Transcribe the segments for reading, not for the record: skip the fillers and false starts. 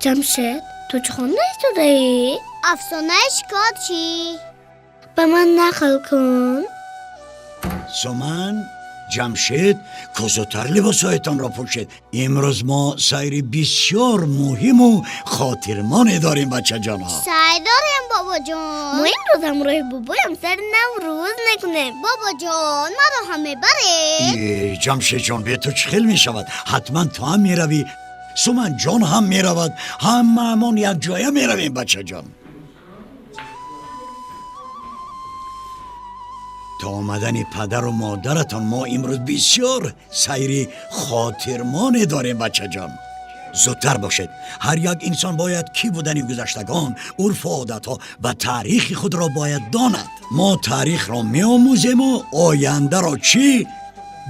Ҷамшед, ту чӣ хонда истодаӣ? Афсонаи шикорчӣ. Ба ман нақл кун. Суман, Ҷамшед, зудтар либосҳоятонро пӯшед. Имрӯз мо сайри бисёр муҳиму хотирмоне дорем, бачаҷонҳо. Сайр дорем, бобоҷон. Мо имрӯз ҳамроҳи бобоям сайри Наврӯз мекунем. Бобоҷон, маро ҳам мебаред? Э, Ҷамшедҷон, бе ту чӣ хел мешавад? Ҳатман ту ҳам меравӣ, Суманҷон ҳам меравад, ҳамаамон якҷоя меравем, бачаҷон. То омадани падару модаратон мо имрӯз бисёр сайри хотирмоне дорем, бачаҷон. Зудтар бошед. Ҳар як инсон бояд кӣ будани гузаштагон, урфу одатҳо ва таърихи худро бояд донад. Мо таърихро меомӯзему ояндаро чӣ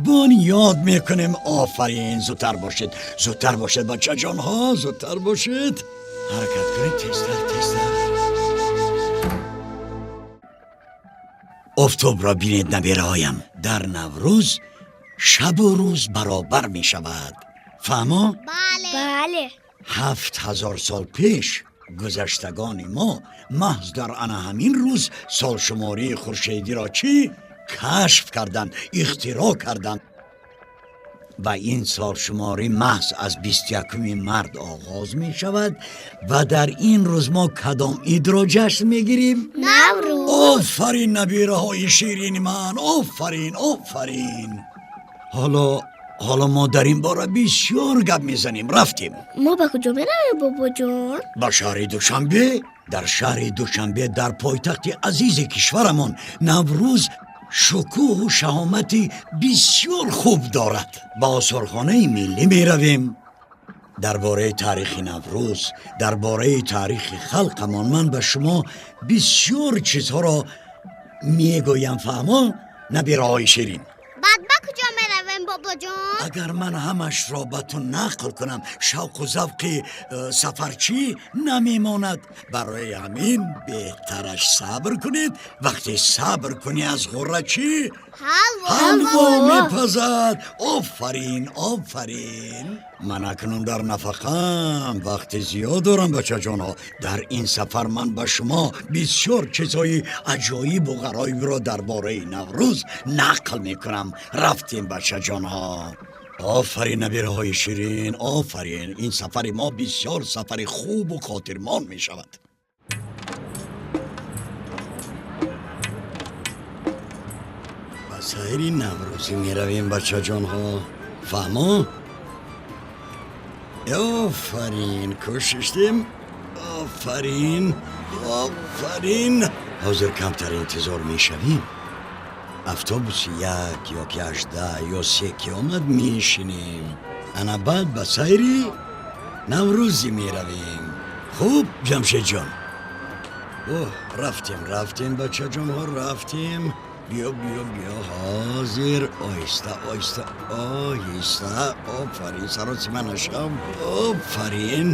бунёд мекунем. Офарин, зудтар бошед, зудтар бошед, бачаҷонҳо, зудтар бошед. Ҳаракат кунед, тезтар, тезтар. Офтобро бинед, набераҳоям. Дар Наврӯз шабу рӯз баробар мешавад. Фаҳмо? Бале. Бале. 7000 сол пеш гузаштагони мо маҳз дар ана ҳамин рӯз солшумории хуршедиро чӣ кашф карданд, ихтироъ карданд ва ин солшуморӣ маҳз аз 21-уми март оғоз мешавад ва дар ин рӯз мо кадом идро ҷашн мегирем? Наврӯз. Офарин, набираҳои ширини ман, офарин, офарин. Ҳоло мо дар ин бора бисёр гап мезанем. Рафтем. Мо ба куҷо меравем, бобоҷон? Ба шаҳри Душанбе. Дар шаҳри Душанбе, дар пойтахти азизи кишварамон, Наврӯз шукӯҳу шаҳомати бисёр хуб дорад. Ба осорхонаи миллӣ меравем. Дар бораи таърихи Наврӯз, дар бораи таърихи халқамон ман ба шумо бисёр чизҳоро мегӯям. Фаҳмо, набираҳои ширин? Баъд ба куҷо меравем, бобоҷон? Агар ман ҳамашро ба ту нақл кунам, шавқу завқи сафарчӣ намемонад. Барои ҳамин беҳтараш сабр кунед. Вақте сабр кунӣ, аз ғурра чӣ? Ҳалво. Ҳалво мепазад. Офарин, офарин. Ман акнун дар нафақам, вақти зиёд дорам, бачаҷонҳо. Дар ин сафар ман ба шумо бисёр чизҳои аҷоибу ғароибро дар бораи Наврӯз нақл мекунам. Рафтем, бачаҷонҳо. Офарин, набираҳои ширин, офарин. Ин сафари мо бисёр сафари хубу хотирмон мешавад. Ба сайри наврӯзӣ меравем, бачаҷонҳо. Фаҳмо? Офарин, кӯшиштем. Офарин, офарин. Ҳозир камтар интизор мешавем. Автобуси 1 ё ки 18 ё 3 ки омад, мешинем. Ана баъд ба сайри наврӯзӣ меравем. Хуб, Ҷамшедҷон? Оҳ, рафтем, рафтем, бачаҷонҳо, рафтем. Биё, биё, биё. Ҳозир оҳиста, оҳиста, оҳиста. Офарин, саросима нашав. Офарин.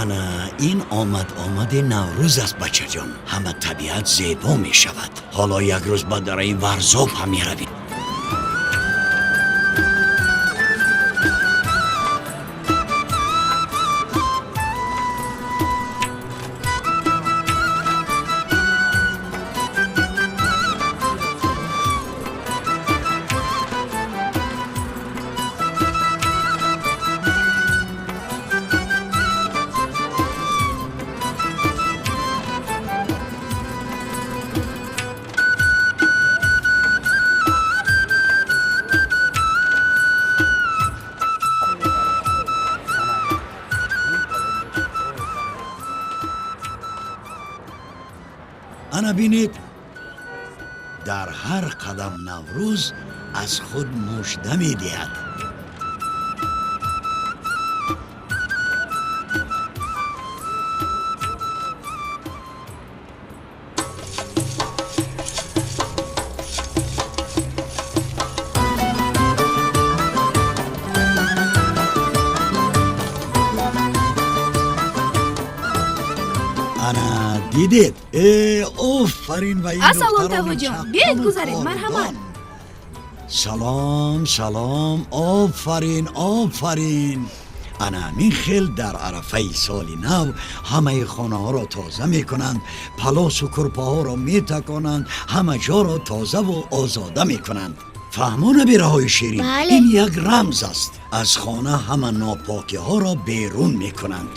Ана ин омад омади Наврӯз аст, бачаҷон. Ҳама табиат зебо мешавад. Ҳоло як рӯз ба дараи Варзоб ҳам меравем. Ана бинед, дар ҳар қадам Наврӯз аз худ мужда медиҳад. Ана дидед? Э, офарин! Ва ин Ассалом, духтарони Тавоҷон. чаққону Биёед, гузаред, марҳамат. кордон. Салом, салом, офарин, офарин. Ана ҳамин хел дар арафаи соли нав ҳамаи хонаҳоро тоза мекунанд, палосу курпаҳоро метаконанд, ҳама ҷоро тозаву озода мекунанд. Фаҳмо, набираҳои ширин? Ин як рамз аст. Аз хона ҳама нопокиҳоро берун мекунанд.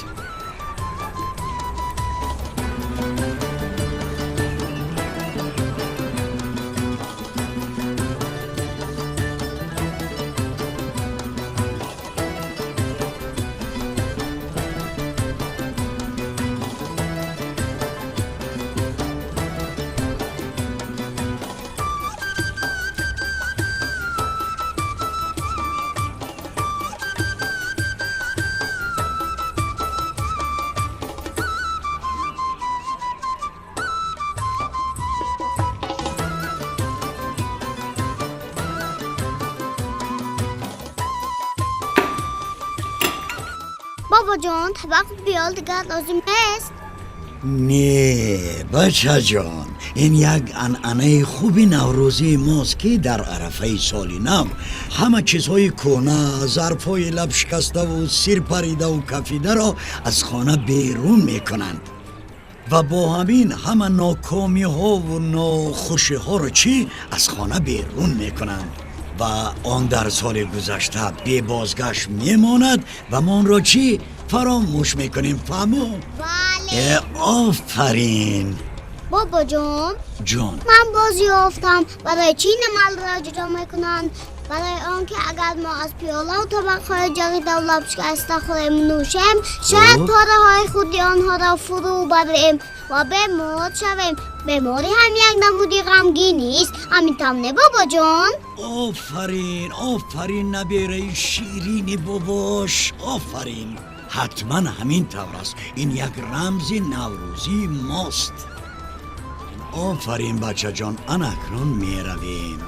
Бобоҷон, табақ биёл дигар лозим нест? Не, бачаҷон, ин як анъанаи хуби наврӯзии мост, ки дар арафаи соли нав ҳама чизҳои кӯҳна, зарфҳои лабшикаставу сир паридаву кафидаро аз хона берун мекунанд ва бо ҳамин ҳама нокомиҳову нохушиҳоро чӣ аз хона берун мекунанд ва он дар соли гузашта бебозгашт мемонад ва мо онро чӣ фаромӯш мекунем. Фаҳмо? Бале. Офарин. Бобоҷон. Ҷон. Ман боз ёфтам, барои чӣ ин амалро иҷро мекунанд. Барои он ки агар мо аз пиёлаву табақҳои ҷарида лабшикаста хӯрем, нӯшем, шояд пораҳои худи онҳоро фурӯ барем ва бемор шавем. Беморӣ ҳам як намуди ғамгинист. Ҳамин тавр не, бобоҷон? Офарин, офарин, набераи ширини бобош, офарин. Ҳатман ҳамин тавр аст. Ин як рамзи наврӯзии мост. Офарин, бачаҷон. Ана акнун меравем.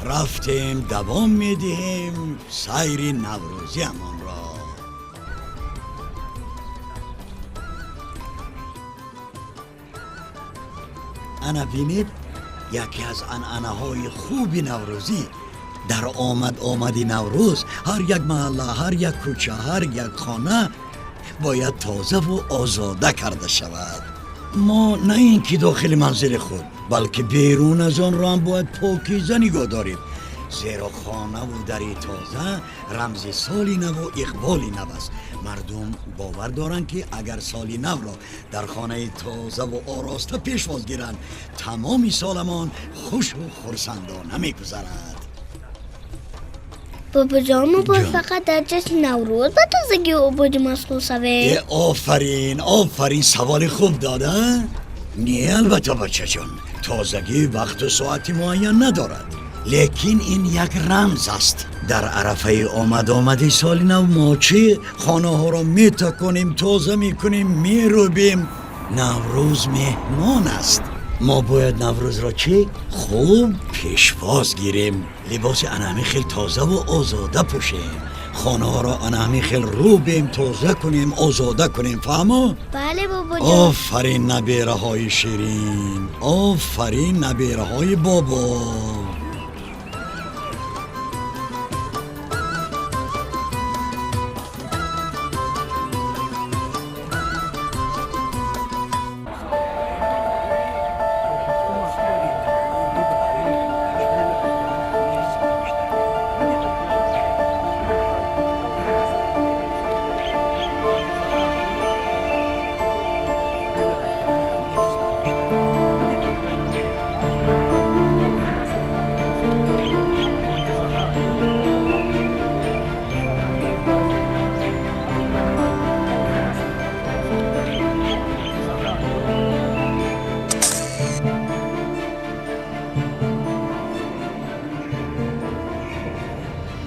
Рафтем, давом медиҳем сайри наврӯзиамонро. Ана бинед, яке аз анъанаҳои хуби наврӯзӣ. Дар омад омади наврӯз ҳар як маҳалла, ҳар як кӯча, ҳар як хона бояд тозаву озода карда шавад. Мо на ин ки дохили манзили худ, балки берун аз онро ҳам бояд покиза нигоҳ дорем, зеро хонаву дари тоза рамзи соли наву иқболи нав аст. Мардум бовар доранд, ки агар соли навро дар хонаи тозаву ороста пешвоз гиранд, тамоми соламон хушу хурсандона мегузарад. Бобоҷон, мо бояд фақат дар ҷашни Наврӯз ба тозагию ободӣ машғул шавем? Офарин, офарин, саволи хуб дода. Не, албатта, бачаҷон, тозагӣ вақту соати муайян надорад, лекин ин як рамз аст. Дар арафаи омад-омади соли нав мо чӣ хонаҳоро метаконем, тоза мекунем, мерӯбем. Наврӯз меҳмон аст. Мо бояд наврӯзро чӣ хуб пешвоз гирем, либоси ана ҳамин хел тозаву озода пӯшем, хонаҳоро ана ҳамин хел рӯбем, тоза кунем, озода кунем. Фаҳмо? Бале, бобоҷон. Офарин, набераҳои ширин, офарин, набераҳои бобо.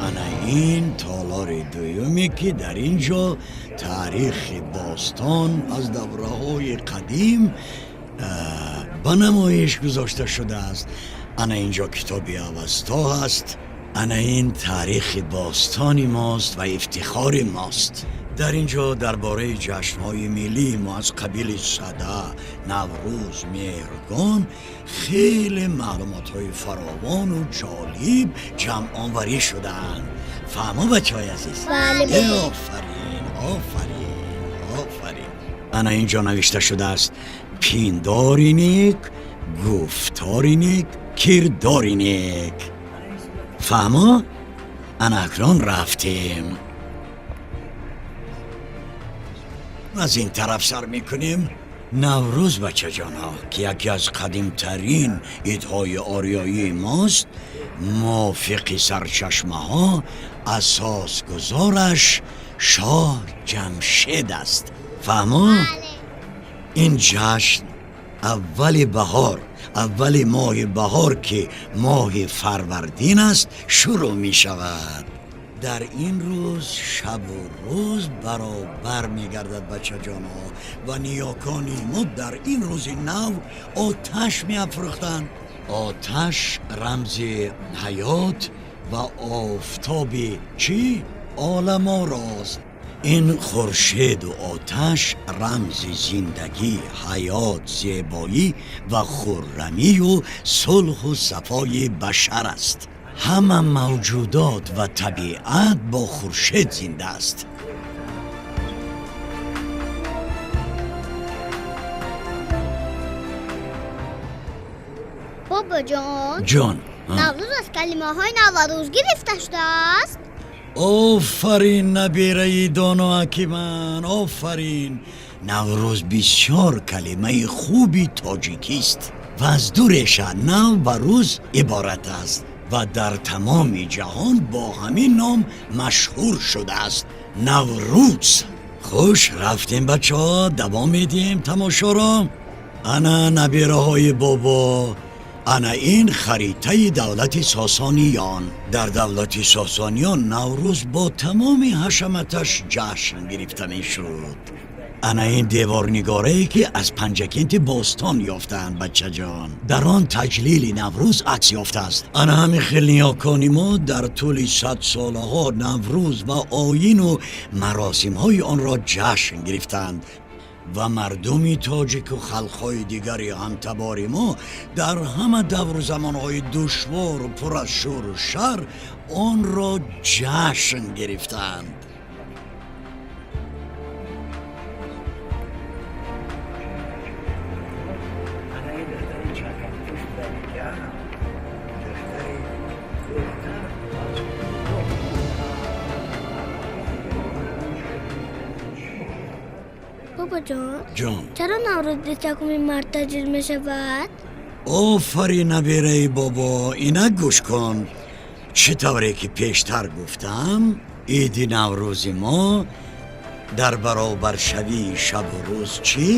Ана ин толори дуюме, ки дар ин ҷо таърихи бостон аз давраҳои қадим ба намоиш гузошта шудааст. Ана ин ҷо китоби Авасто ҳаст. Ана ин таърихи бостони мост ва ифтихори мост. Дар ин ҷо дар бораи ҷашнҳои миллии мо аз қабили Сада, Наврӯз, Меҳргон хеле маълумотҳои фаровону ҷолиб ҷамъоварӣ шудаанд. Фаҳмо, бачаҳои азиз? Бале. Офарин, Офарин, офарин. Ана инҷо навишта шудааст: пиндори нек, гуфтори нек, кирдори нек. Фаҳмо? Ана акнун рафтем. Аз ин тараф сар мекунем. Наврӯз, бачаҷонҳо, ки яке аз қадимтарин идҳои ориёии мост, мувофиқи сарчашмаҳо асосгузораш шоҳ Ҷамшед аст. Фаҳмо? Ин ҷашн аввали баҳор, аввали моҳи баҳор, ки моҳи фарвардин аст, шурӯъ мешавад. Дар ин рӯз шабу рӯз баробар мегардад, бачаҷонҳо, ва ниёкони мо дар ин рӯзи нав оташ меафрӯхтанд. Оташ рамзи ҳаёт ва офтоби чӣ? Оламорост. Ин хуршеду оташ рамзи зиндагӣ, ҳаёт, зебоӣ ва хуррамию сулҳу сафои башар аст. Ҳама мавҷудот ва табиат бо хуршед зинда аст. Бобоҷон, ҷон, Наврӯз аз калимаҳои наварӯз гирифта шудааст. Офарин, набираи доноаки ман, офарин. Наврӯз бисёр калимаи хуби тоҷикист ва аз ду реша нав ва рӯз иборат аст ва дар тамоми ҷаҳон бо ҳамин ном машҳур шудааст: Наврӯз. Хуш рафтем, бачаҳо, давом медиҳем тамошоро. Ана набираҳои бобо, ана ин харитаи давлати Сосониён. Дар давлати Сосониён Наврӯз бо тамоми ҳашаматаш ҷашн гирифта мешуд. Ана ин деворнигорае, ки аз Панҷакенти бостон ёфтаанд, бачаҷон, дар он таҷлили Наврӯз акс ёфтааст. Ана ҳамин хел ниёкони мо дар тӯли садсолаҳо Наврӯз ва оину маросимҳои онро ҷашн гирифтаанд ва мардуми тоҷику халқҳои дигари ҳамтабори мо дар ҳама давру замонҳои душвору пур аз шӯру шар онро ҷашн гирифтаанд. Бобоҷон, ҷон, чаро Наврӯз 21-уми март таҷлил мешавад? Офарин, набираи бобо, инак гӯш кун. Чӣ тавре ки пештар гуфтам, иди Наврӯзи мо дар баробаршавии шабу рӯз чӣ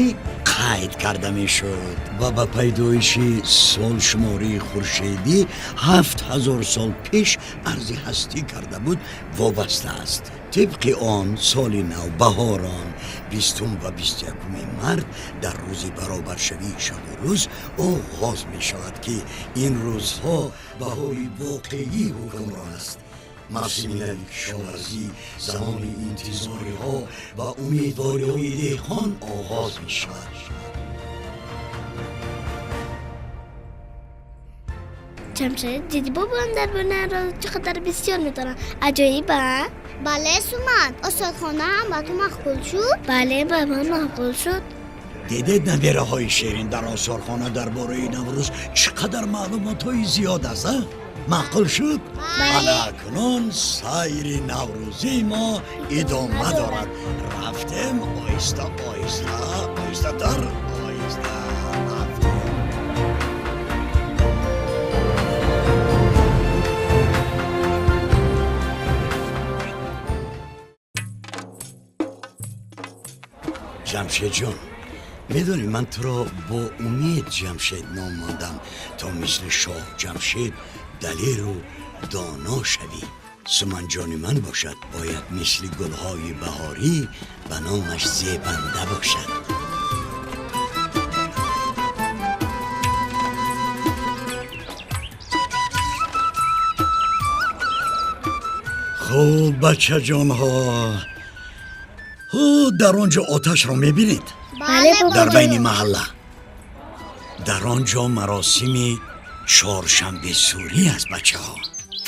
қайд карда мешуд ва ба пайдоиши солшумории хуршедӣ 7000 сол пеш арзи ҳастӣ карда буд вобаста аст. Тибқи он соли нав баҳорон 20-ум ва 21-уми март дар рӯзи баробаршавии шабу рӯз оғоз мешавад, ки ин рӯзҳо баҳори воқеӣ ҳукмрон аст. Мавсими нави кишоварзӣ, замони интизориҳо ва умедвориҳои деҳқон оғоз мешавад. Ҷамшед, диди бобоам дар бораи Наврӯз чӣ қадар бисёр медонад? Аҷоиб, а? Бале, Суман, осорхона ҳам ба ту маъқул шуд? Бале, ба ман маъқул шуд. Дидед, набираҳои ширин, дар осорхона дар бораи Наврӯз чӣ қадар маълумотҳои зиёд аст, а? Маъқул шуд? Бале. Ана акнун сайри наврӯзии мо идома дорад. Рафтем оҳиста оҳиста, оҳистатар, оҳиста рафтем. Ҷамшедҷон, медонӣ, ман туро бо умед Ҷамшед ном мондам, то мисли шоҳ Ҷамшед далеру доно шавӣ. Суманҷони ман бошад, бояд мисли гулҳои баҳорӣ ба номаш зебанда бошад. Хуб, бачаҷонҳо, ҳу, дар он ҷо оташро мебинед? Бале, Бобоҷон. Дар байни маҳалла дар он ҷо маросими чоршанбесӯрӣ аст, бачаҳо.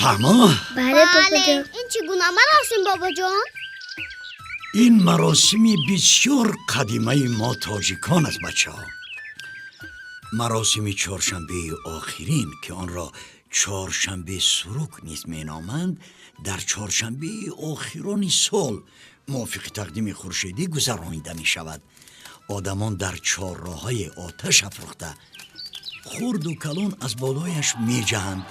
Фаҳмо? Бале, Бале, бобоҷон. ин чӣ гуна маросим, бобоҷон? Ин маросими бисёр қадимаи мо тоҷикон аст, бачаҳо. Маросими чоршанбеи охирин, ки онро чоршанбе сурук низ меноманд, дар чоршанбеи охирони сол мувофиқи тақдими хуршедӣ гузаронида мешавад. Одамон дар чорроҳаи оташ афрӯхта, хурду калон аз болояш меҷаҳанд.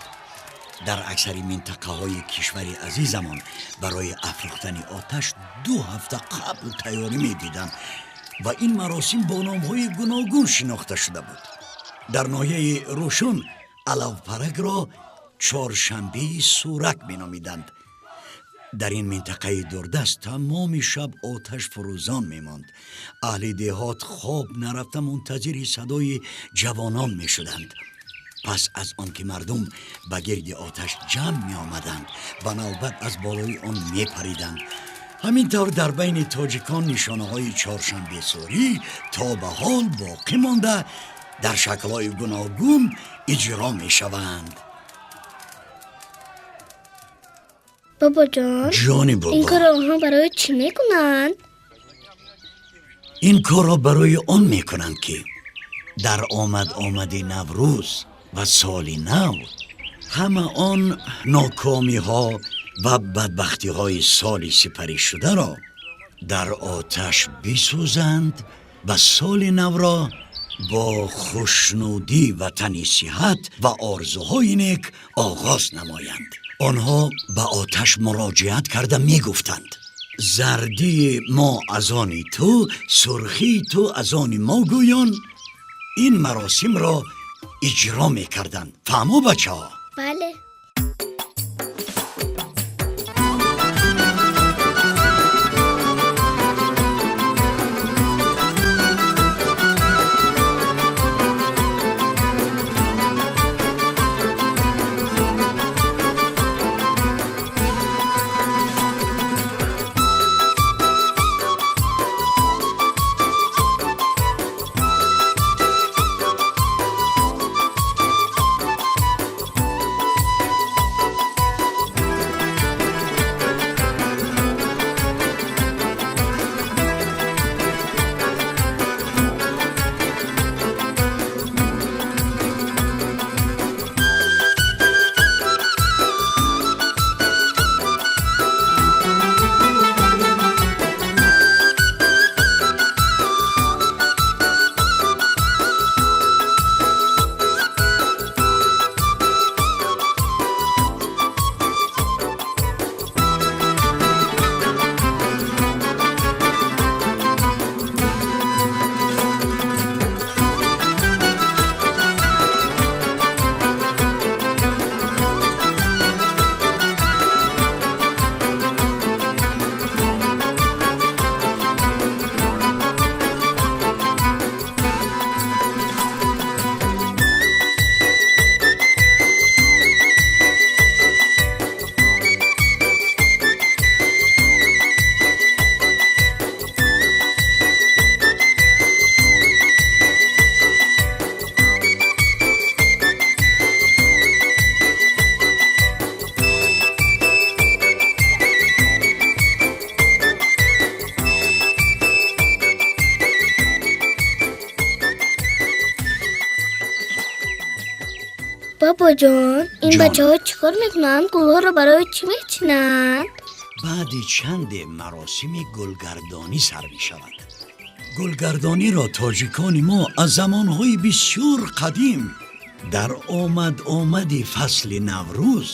Дар аксари минтақаҳои кишвари азизамон барои афрӯхтани оташ 2 ҳафта қабл тайёрӣ медиданд ва ин маросим бо номҳои гуногун шинохта шуда буд. Дар ноҳияи Рӯшон алавпаракро чоршанбеи сурак меномиданд. Дар ин минтақаи дурдаст тамоми шаб оташ фурӯзон мемонд. Аҳли деҳот хоб нарафта мунтазири садои ҷавонон мешуданд. Пас аз он ки мардум ба гирди оташ ҷамъ меомаданд, ба навбат аз болои он мепариданд. Ҳамин тавр дар байни тоҷикон нишонаҳои чоршанбесӯрӣ то ба ҳол боқӣ монда дар шаклҳои гуногун иҷро мешаванд. Бобоҷон, ҷони бобо, ин корро онҳо барои чӣ мекунанд? Ин корро барои он мекунанд, ки дар омад-омади Наврӯз ва соли нав ҳама он нокомиҳо ва бадбахтиҳои соли сипаришударо дар оташ бисӯзанд ва соли навро бо хушнудӣ ва тани сиҳат ва орзуҳои нек оғоз намоянд. Онҳо ба оташ муроҷиат карда мегуфтанд: зардии мо аз они ту, сурхии ту аз они мо, гӯён ин маросимро иҷро мекарданд. Фаҳмо, бачаҳо? Бале. Бобоҷон, ин бачаҳо чӣ кор мекунанд? Гулҳоро барои чӣ мечинанд? Баъди чанде маросими гулгардонӣ сар мешавад. Гулгардониро тоҷикони мо аз замонҳои бисёр қадим дар омад-омади фасли Наврӯз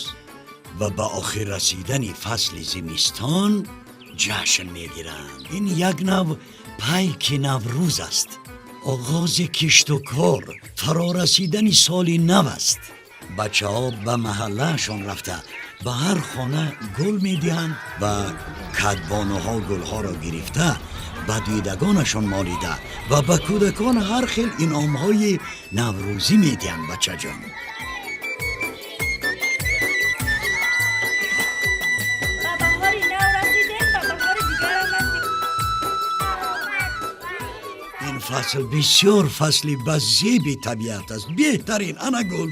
ва ба охир расидани фасли зимистон ҷашн мегиранд. Ин як нав пайки Наврӯз аст. Оғози кишту кор, фарорасидани соли нав аст. Бачаҳо ба маҳаллаашон рафта ба ҳар хона гул медиҳанд ва кадбонуҳо гулҳоро гирифта ба дидагонашон молида ва ба кӯдакон ҳар хел инъомҳои наврӯзӣ медиҳанд, бачаҷон. Ин фасл бисёр фасли ба зеби табиат аст. Беҳтарин. Ана гул.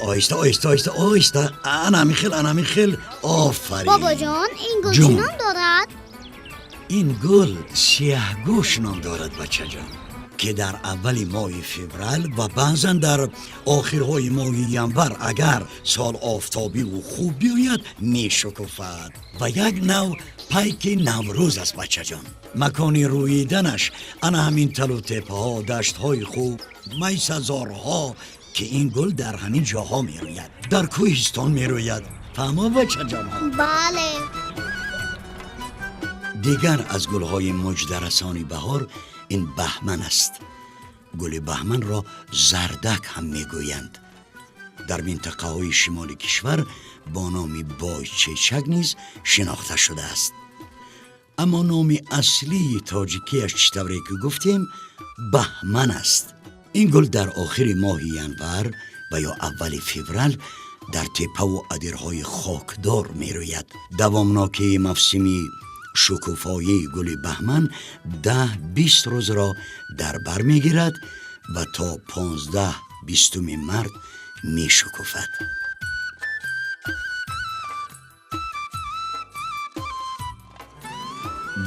Оҳиста, оҳиста, оҳиста, оҳиста. Ана ҳамин хел, ана ҳамин хел. Офарин. Бобоҷон, ин гул чӣ ном дорад? Ин гул сияҳгӯш ном дорад, бачаҷон, ки дар аввали моҳи феврал ва баъзан дар охирҳои моҳи январ, агар сол офтобиву хуб биёяд, мешукуфад ва як нав пайки Наврӯз аст, бачаҷон. Макони рӯиданаш ана ҳамин талу теппаҳо, даштҳои хуб, майсазорҳо, ки ин гул дар ҳамин ҷоҳо мерӯяд, дар кӯҳистон мерӯяд. Фаҳмо, бачаҷонҳо? Бале. Дигар аз гулҳои муждарасони баҳор ин баҳман аст. Гули баҳманро зардак ҳам мегӯянд. Дар минтақаҳои шимоли кишвар бо номи бойчечак низ шинохта шудааст. Аммо номи аслии тоҷикиаш, чӣ тавре ки гуфтем, баҳман аст. Ин гул дар охири моҳи январ ва ё аввали феврал дар теппаву адирҳои хокдор мерӯяд. Давомнокии мавсими шукуфоии гули баҳман 10-20 рӯзро дар бар мегирад ва то 15-20 март мешукуфад.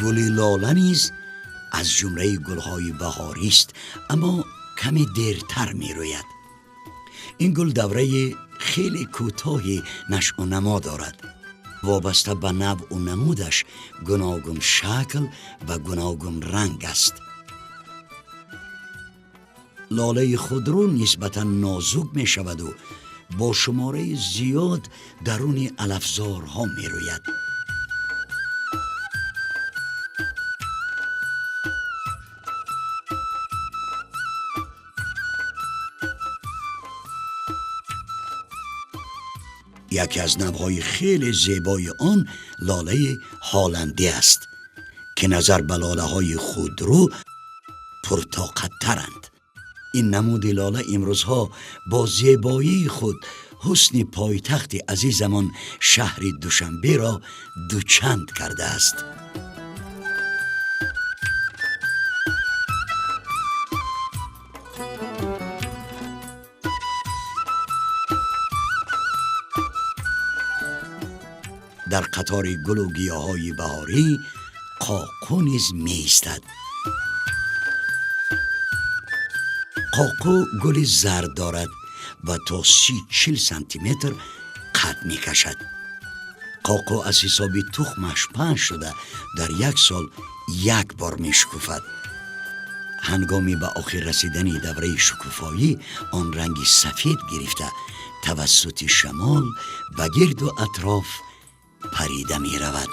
Гули лола низ аз ҷумлаи гулҳои баҳорист, аммо каме дертар мерӯяд. Ин гул давраи хеле кӯтоҳи нашъунамо дорад. Вобаста ба навъу намудаш гуногун шакл ва гуногун ранг аст. Лолаи худрӯ нисбатан нозук мешаваду бо шумораи зиёд даруни алафзорҳо мерӯяд. Яке аз навъҳои хеле зебои он лолаи ҳоландӣ аст, ки назар ба лолаҳои худрӯ пуртоқаттаранд. Ин намуди лола имрӯзҳо бо зебоии худ ҳусни пойтахти азизамон шаҳри Душанберо дучанд кардааст. Дар қатори гулу гиёҳҳои баҳорӣ қоқу низ меистад. Қоқу гули зард дорад ва то 30-40 сантиметр қад мекашад. Қоқу аз ҳисоби тухмаш паҳн шуда, дар як сол як бор мешукуфад. Ҳангоми ба охир расидани давраи шукуфоӣ он ранги сафед гирифта, тавассути шамол ба гирду атроф парида меравад.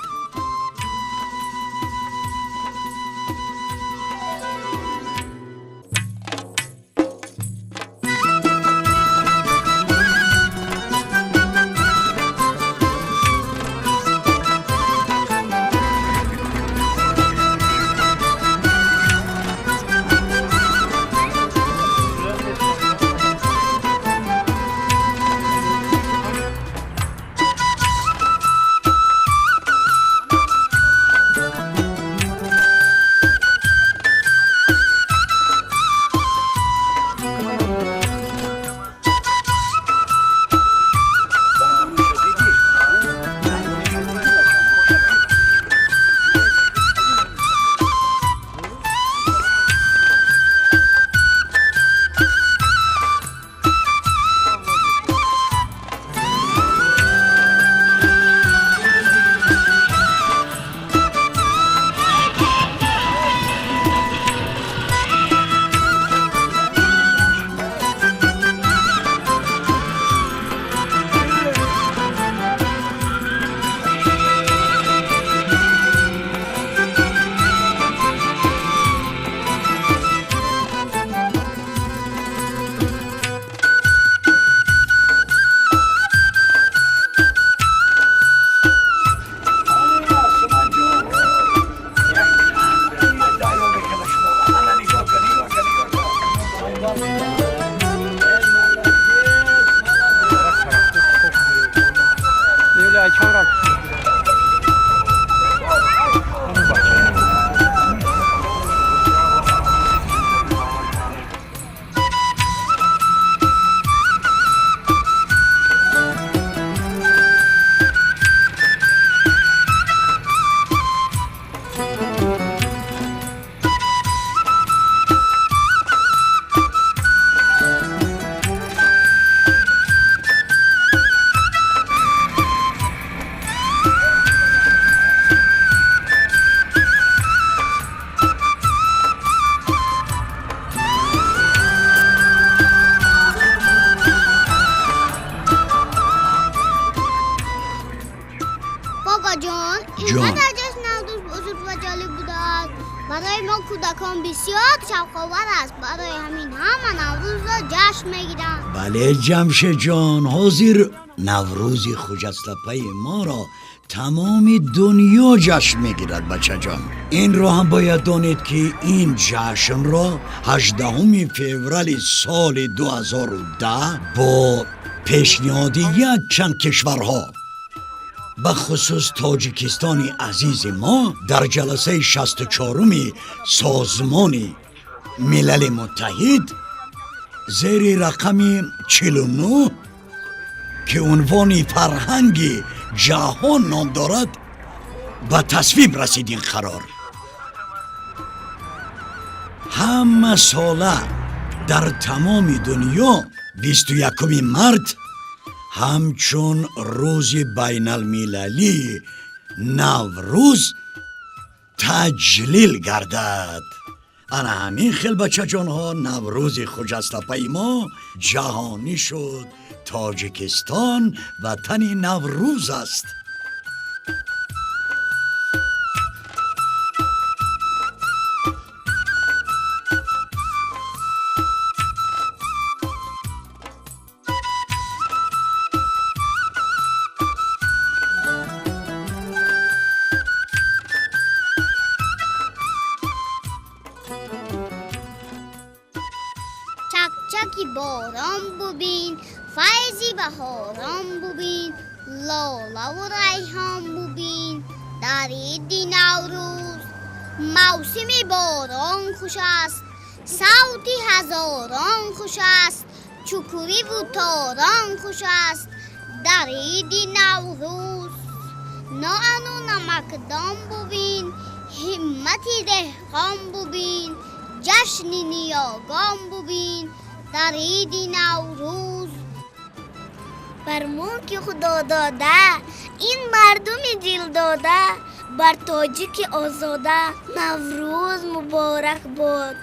Барои мо кӯдакон бисёр шавқовар аст. Барои ҳамин ҳама Наврӯзро ҷашн мегиранд. Бале, Ҷамшедҷон, ҳозир Наврӯзи Хуҷастапаи моро тамоми дунё ҷашн мегирад, бачаҷон. Инро ҳам бояд донед, ки ин ҷашнро 18 феврали соли 2010 бо пешниҳоди якчанд кишварҳо, ба хусус Тоҷикистони азизи мо, дар ҷаласаи 64-уми Созмони Милали Муттаҳид зери рақами 49, ки унвони фарҳанги ҷаҳон ном дорад, ба тасвиб расид ин қарор. Ҳама сола дар тамоми дунё 21 март ҳамчун рӯзи байналмилалии Наврӯз таҷлил гардад. Ана ҳамин хел, бачаҷонҳо, Наврӯзи Хуҷастапаи мо ҷаҳонӣ шуд. Тоҷикистон ватани Наврӯз аст. Чакчаки борон бубин, файзи баҳорон бубин, лолаву райҳон бубин. Дар иди Наврӯз мавсими борон хуш аст, савти ҳазорон хуш аст, чукуриву торон хуш аст. Дар иди Наврӯз ноану намакдон бубин, ҳиммати деҳқон бубин, ҷашни ниёгон бубин. Дар иди Наврӯз бар мулки Худо дода, ин мардуми дилдода, бар тоҷики озода Наврӯз муборак бод.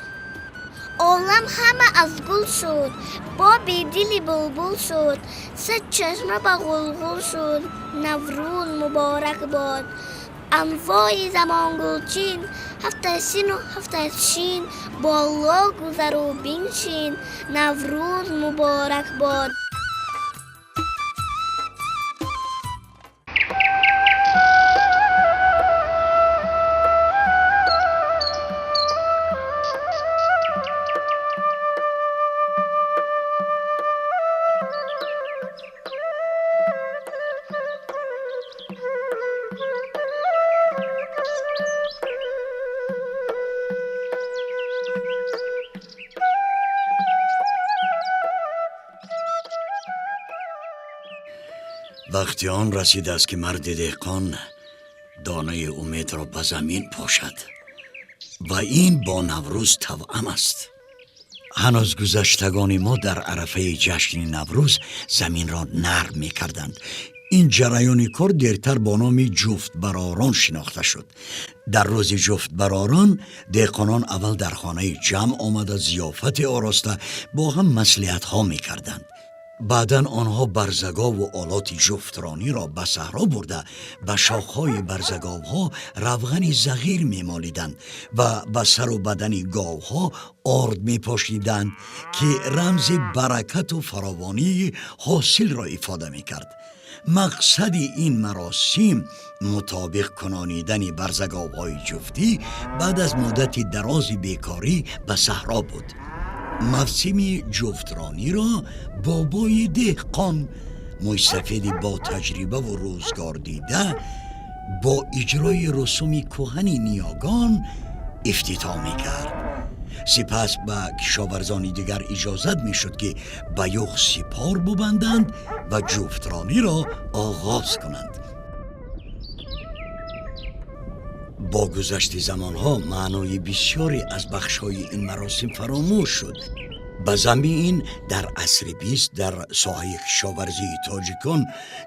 Олам ҳама аз гул шуд, боби дили булбул шуд, сад чашма ба ғулғул шуд. Наврӯз муборак бод. Анвои замонгулчин, ҳафта сину ҳафта шин, боло гузару биншин. Наврӯз муборак бод. Вақти он расидааст, ки марди деҳқон донаи умедро ба замин пошад ва ин бо Наврӯз тавъам аст. Ҳанӯз гузаштагони мо дар арафаи ҷашни Наврӯз заминро нарм мекарданд. Ин ҷараёни кор дертар бо номи ҷуфтбаророн шинохта шуд. Дар рӯзи ҷуфтбаророн деҳқонон аввал дар хонаи ҷамъ омада, зиёфате ороста, бо ҳам маслиҳатҳо мекарданд. Баъдан онҳо барзагову олоти ҷуфтрониро ба саҳро бурда, ба шохҳои барзаговҳо равғани зағир мемолиданд ва ба сару бадани говҳо орд мепошиданд, ки рамзи баракату фаровонии ҳосилро ифода мекард. Мақсади ин маросим мутобиқ кунонидани барзаговҳои ҷуфтӣ баъд аз муддати дарози бекорӣ ба саҳро буд. Мавсими ҷуфтрониро бобои деҳқон, мӯйсафеди бо таҷрибаву рӯзгордида, бо иҷрои русуми кӯҳани ниёгон ифтитоҳ мекард. Сипас ба кишоварзони дигар иҷозат мешуд, ки ба юғ сипор бубанданд ва ҷуфтрониро оғоз кунанд. Бо гузашти замонҳо маънои бисёре аз бахшҳои ин маросим фаромӯш шуд. Ба замми ин дар асри бист дар соҳаи кишоварзии тоҷикон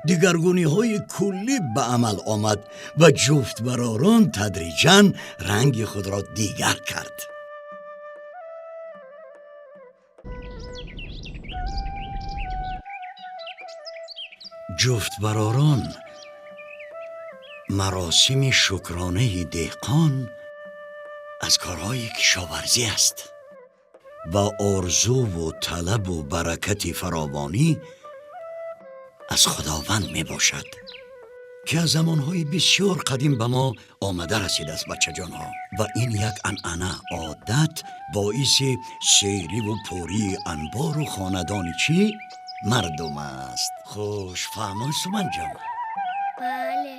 дигаргуниҳои куллӣ ба амал омад ва ҷуфтбаророн тадриҷан ранги худро дигар кард. Ҷуфтбаророн маросими шукронаи деҳқон Аз корҳои кишоварзӣ аст ва орзуву талабу баракати фаровонӣ аз Худованд мебошад, ки аз замонҳои бисёр қадим ба мо омада расидааст, бачаҷонҳо. Ва ин як анъана, одат боиси сериву пурии анбору хонадони чӣ мардум аст. Хуш фаҳмон, Суманҷон? Бале.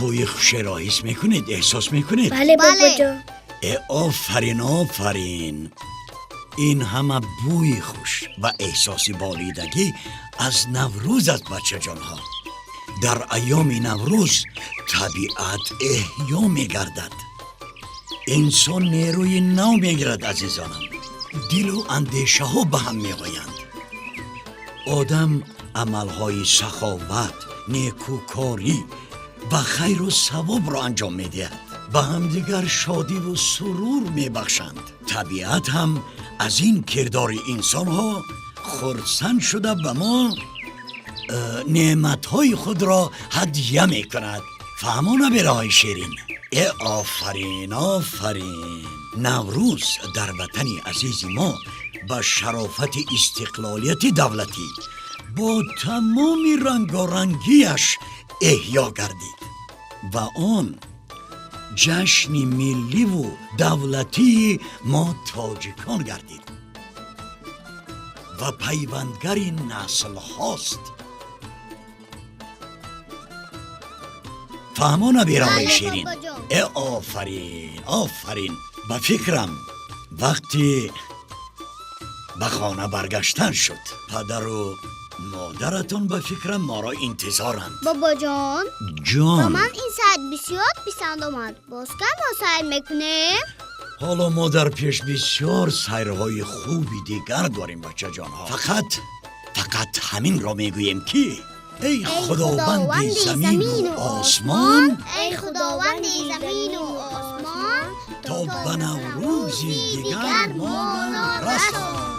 Бӯи хушеро ҳис мекунед, эҳсос мекунед? Бале, Бале. бобоҷон. Э, офарин, офарин! Ин ҳама бӯи хуш ва эҳсоси болидагӣ аз Наврӯз аст, бачаҷонҳо. Дар айёми Наврӯз табиат эҳё мегардад, инсон нерӯи нав мегирад. Азизонам, дилу андешаҳо ба ҳам меоянд, одам амалҳои саховат, некӯкорӣ ва хайру савобро анҷом медиҳад, ба ҳамдигар шодиву сурур мебахшанд. Табиат ҳам аз ин кирдори инсонҳо хурсанд шуда, ба мо неъматҳои худро ҳадя мекунад. Фаҳмо, набираҳои ширин? Э, офарин, офарин! Наврӯз дар ватани азизи мо ба шарофати истиқлолияти давлатӣ бо тамоми рангорангиаш эҳё гардид ва он ҷашни милливу давлатии мо тоҷикон гардид ва пайвандгари наслҳост. Фаҳмо, набираҳои Бале, ширин? бобоҷон. Э, офарин, офарин! Ба фикрам, вақти ба хона баргаштан шуд. Падару модаратон, ба фикрам, моро интизоранд. Бобоҷон, ба Ҷон. ман ин сайр бисёр писанд омад. Боз кай мо сайр мекунем? Ҳоло мо дар пеш бисёр сайрҳои хуби дигар дорем, бачаҷонҳо. Фақат ҳаминро мегӯем, ки эй Худованди замину осмон, эй Худованди замину осмон, то ба Наврӯзи дигар моро расон.